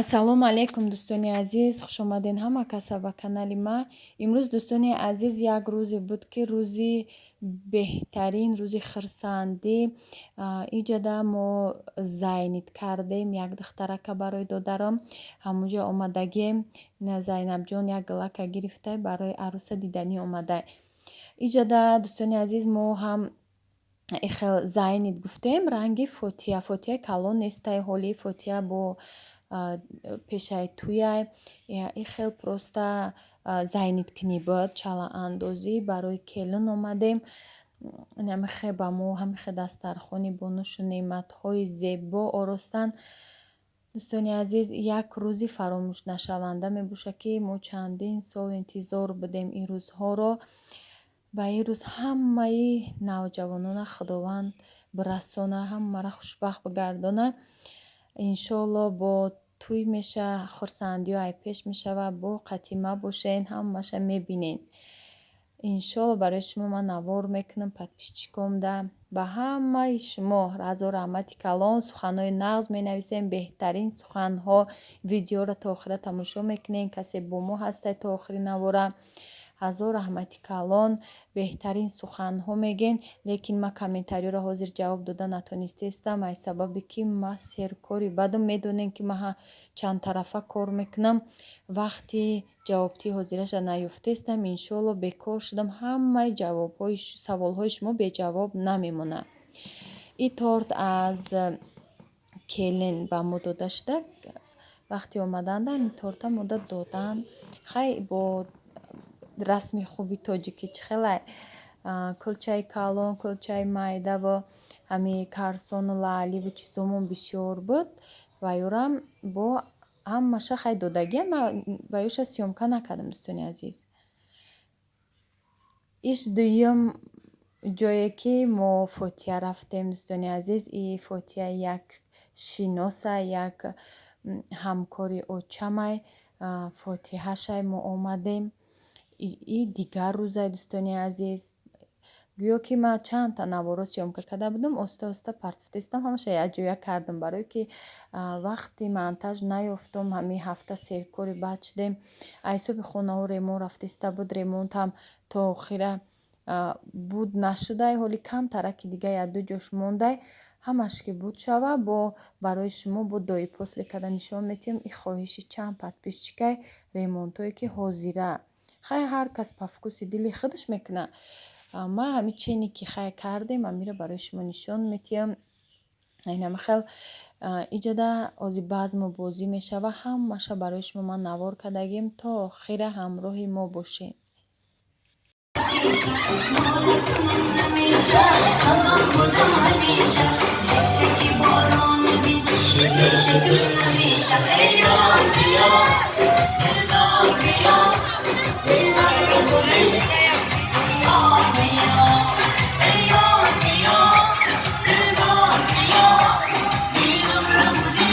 Ассалому алайкум, дӯстони азиз, хушомадед ҳама каса ба канали ма. Имрӯз, дӯстони азиз, як рӯзе буд, ки рӯзи беҳтарин, рӯзи хурсандӣ. Иҷода мо зайнид кардем як духтарака барои додарам. Ҳамунҷо омадагием. Зайнабҷон як галака гирифта, барои аруса диданӣ омада. Иҷода, дӯстони азиз, мо ҳам ихел зайнид гуфтем, ранги фотия. Фотияи калон нестай ҳоли, фотия бо пешаи туяй. Ихел просто зайнидкунӣ буд, чалаандозӣ барои келин омадем. Ҳамихе ба мо ҳамихе дастархони бо нӯшу неъматҳои зебо оростанд. Дӯстони азиз, як рӯзи фаромӯшнашаванда мебошад, ки мо чандин сол интизор будем ин рӯзҳоро. Ба ин рӯз ҳамаи навҷавонона Худованд бирасона, ҳамаро хушбахт бигардона. Иншоалло, бо тӯй меша, хурсандиҳо айпеш мешава. Бо қатима бошен, ҳамаша мебинен. Иншоалло, барои шумо ман навор мекунам, подписчикомда. Ба ҳамаи шумо ҳазор раҳмати калон, суханҳои нағз менависем, беҳтарин суханҳо. Видеоро то охира тамошо мекунем, касе бо мо ҳастай то охири навора. Ҳазор раҳмати калон, беҳтарин суханҳо мегӯен, лекин ман комментариёро ҳозир ҷавоб дода натонистаистам, аз сабабе ки ман серкори бадам. Медонем, ки ман чандтарафа кор мекунам, вақти ҷавобдиҳии ҳозираша наёфтаистам. Иншоалло, бекор шудам, ҳамаи ҷавобҳои саволҳои шумо беҷавоб намемонад. Ин торт аз келин ба мо дода шуда. Вақти омаданда ин торта мода доданд. Хай, бо расми хуби тоҷикӣ чӣ хелай, кулчаи калон, кулчаи майдаву ҳами карсону лаъливу чизомон бисёр буд. Ва ёрам бо ҳамаша хай додагиам, ман ба ёша съёмка накардам, дӯстони азиз. Иш дуюм ҷое, ки мо фотиҳа рафтем, дӯстони азиз, и фотиҳа як шиноса, як ҳамкори очамай, фотиҳашай мо омадем. И дигар рӯзай, дӯстони азиз. Гӯё ки ман чандта наворо съёмка карда будам, оста оста партофтаистам, ҳамаша якҷоя кардам, барое ки вақти монтаж наёфтум. Ҳамин ҳафта серкори бад шудем. Аз ҳисоби хонаҳо ремонт рафтаиста буд, ремонтам то охира буд нашудай, ҳоли камтараки дига якду ҷош мондай. Ҳамаш ки буд шава, бо барои шумо бо дои после карда нишон медиҳем. И хоҳиши чанд подписчикай, ремонтҳое ки ҳозира. Хай, ҳар кас по вкуси дили худаш мекунад. Ман ҳамин чене ки хай кардем, ҳаминро барои шумо нишон медиҳам. Инама хел иҷода ҳозир базму бозӣ мешава, ҳамаша барои шумо ман навор кардагим, то охира ҳамроҳи мо бошед. нола кунам намеша, хандон будам ҳамеша, чакчаки борон бин, шикр шикр намеша. Эй ёр, биё, дилдор, биё, дилам рабуди, ёр, биё. Эй ёр, биё, дилдор, биё, дилам рабуди,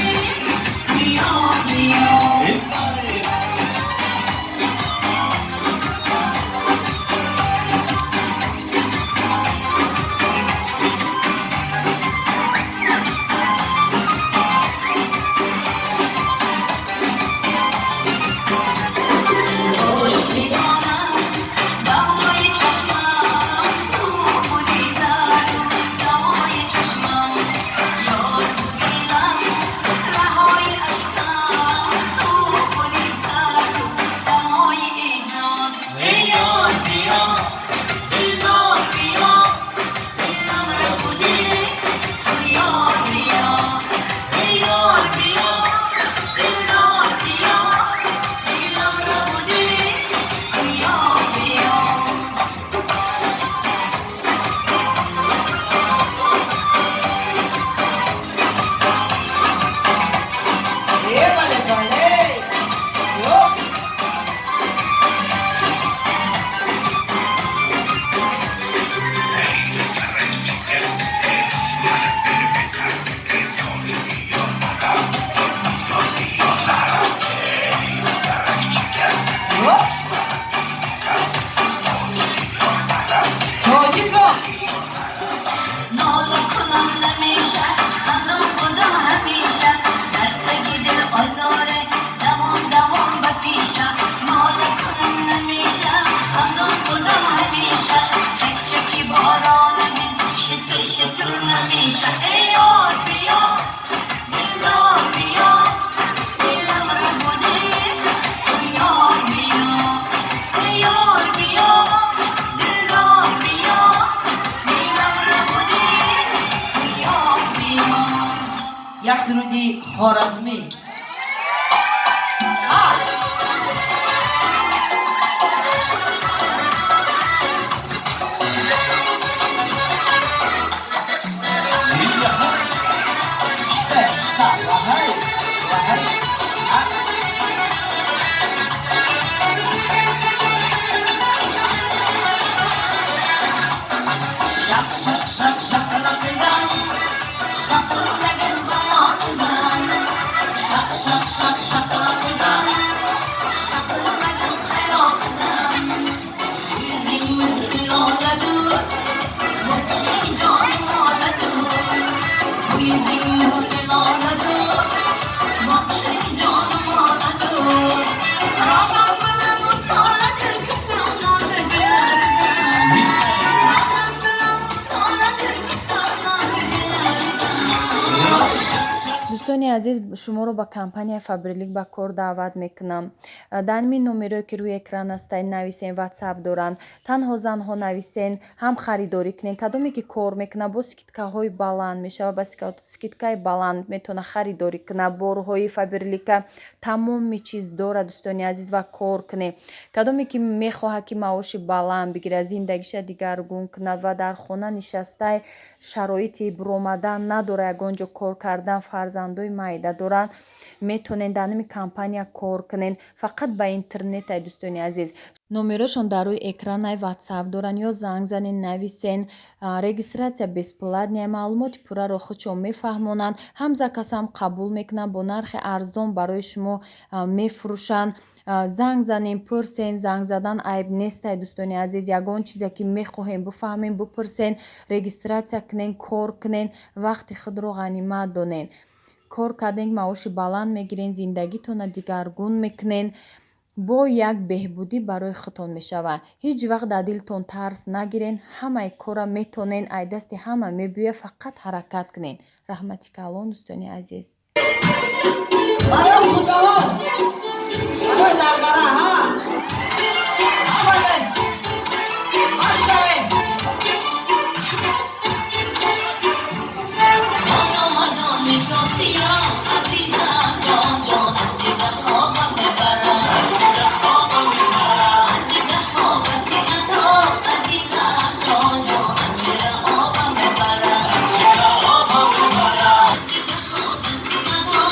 биё, биё. Хуш медонам, давои чашмам ту худи, дарду давои чашмам, ёр бубинам, раҳои ашкам ту худи, сарду дамои эҷон. Эй ёр, биё, дилдор, биё, дилам рабуди, ту ёр, биё. Эй ёр, биё, дилдор, биё, дилам рабуди, ту ёр, биё. ¡Épale, vale! ¡Yo! ¡Yo! Тоҷико! Нола кунам намеша, хандон будам ҳамеша, дар таги дил озор. Хоразмӣ. Ҳа! Ишта, ишта, ваҳай, ваҳай. Ҳа! Shaq shaq shaq shaqlaqidan, shaqillagan baroqidan. Shaq shaq shaq shaqlaqidan, shaqillagan qayroqidan. Yuzingiz hiloladur, boqishing jonim oladur. Yuzingiz hiloladur, boqishing jonim oladur. Rohat bilan vusoladir ko'zim nozi gullaridan. Rohat bilan vusoladir ko'zim nozi gullaridan. Дӯстони азиз, шуморо ба компанияи Фаберлик ба кор даъват мекунам. Дар ҳамин номерое, ки рӯи экран астед, нависен, Ватсап доранд. Танҳо занҳо нависен, ҳам харидорӣ кунен. Кадоме ки кор мекунад, бо скидкаҳои баланд мешавад, ба скидкаи баланд метавонад харидорӣ кунад. Борҳои Фаберлика тамоми чиз дорад, дӯстони азиз, ва кор кунед. Кадоме ки мехоҳад, ки маоши баланд бигирад, зиндагиша дигаргун кунад ва дар хона нишастай, шароити буромадан надорад, ягон ҷо кор кардан, фарзандои майда доранд, метавонед дар ҳамин компания кор кунед. Фақат ба интернет ай, дӯстони азиз. Номерошон дар рӯи экран ай, Ватсап доранд, ё занг занед, нависен. Регистрация бесплатная, маълумоти пурраро худшон мефаҳмонанд. Ҳам заказам қабул мекунанд, бо нархи арзон барои шумо мефурӯшанд. Занг занем, пурсен. Занг задан айб нестай, дӯстони азиз. Ягон чизе ки мехоҳем бифаҳмем, бипурсен, регистрация кунен, кор кунен, вақти худро ғанимат донен. Кор карден, маоши баланд мегирен, зиндагитонро дигаргун мекунен, бо як беҳбудӣ барои худтон мешавад. Ҳеҷ вақт дар дилтон тарс нагирен, ҳамаи корра метонен, ай дасти ҳама мебиёяд, фақат ҳаракат кунен. Раҳмати калон, дӯстони азиз. Барои худованд, барои дарбара, ҳа, омадем, машавем. Боз омадон микосиё, азизам, ҷон ҷон, аз дида хобам мебарад. Аз дида хоб расидато, азизам, ҷон ҷон, аз чеҳра обам мебарад. Аз дида хоб расидато,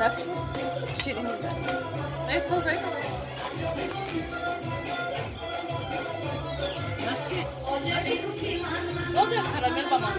Nasıl? Şirin. Ne soza? Nasıl? Soza karamel bana.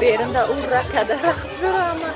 Беринда ура када рақс берама.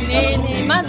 Не, не, ман.